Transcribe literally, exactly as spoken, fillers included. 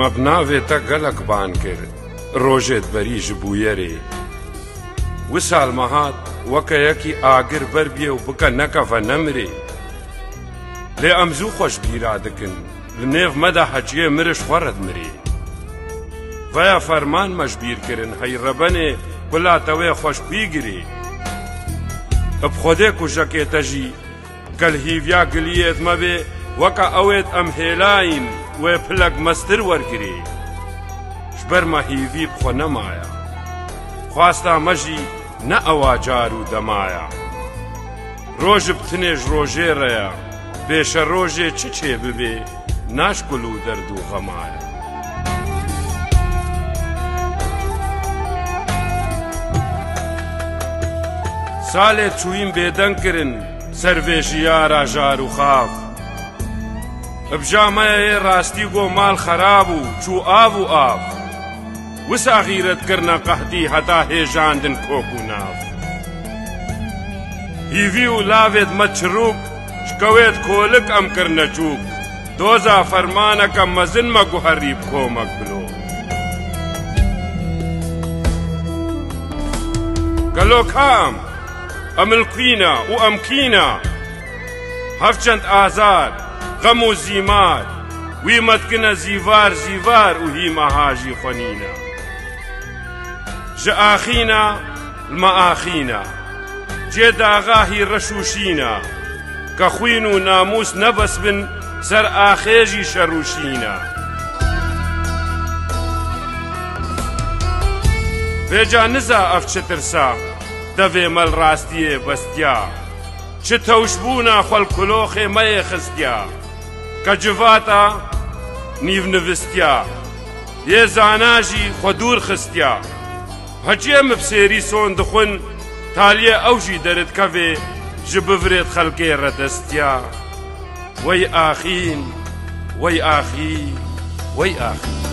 Me bi navê te gelek ban kir, rojêt berî ji bûyerê. Wisal me hat, weke yekî agir ber biyê û bike nekeve nemirê. Lê em zû xwe ji bîra dikin, li nêv me de heçiyê mir ji xwe re dimirê. Veya ferman me ji bîr kirin, hey rebenê, kula te wê xwe ji kwî girê? Bi Xwedê kujekê te jî, gel hîviya giliyêt me bê, weke ewêt em hêlayîn, wê pilek mestir wergirê. Ji ber me hîvî bi xwe nemaya. Xwasta me jî ne ewa car û demaya. Roj bi tinê ji rojê re ya, pêşerojê çi çê bibê, naşkul û derd û xemaya. Salê çûyîn bêdeng kirin, ser vê jiyara jar û xav. Bi ja me ye yê rastî go mal xerab û çû av û av. Wisa xîret kirine qehdî heta hêjandin kok û nav. Hîvî û lavêt me çirûk, ji kewêt kolik em kirine çûk. Doza fermaneke mezin me guherî bi komek bilo. Gelo ka em? Em li kwîna û em kîna? Hevçend azar, xem û zîmar, wî me dikine zîvar zîvar û hî meha jî xwe nîne. Ji axîna li me axîna, cê daxa hî reş û şîna, ke xwîn û namûs nebes bin, ser axê jî şer û şîna. Vêca niza ev çi tirsa, devê me li rastiyê bestiya. Çi tewşbûna xwe li kuloxê me yê xistiya. Ke civata nîvnivistiya, yê zana jî xwe dûr xistiya. Heciyê min bi sêrî son dixwin, taliyê ew jî derdikevê, ji bivirêt xelkê re destiya. Wey axîn, wey axî, wey axî.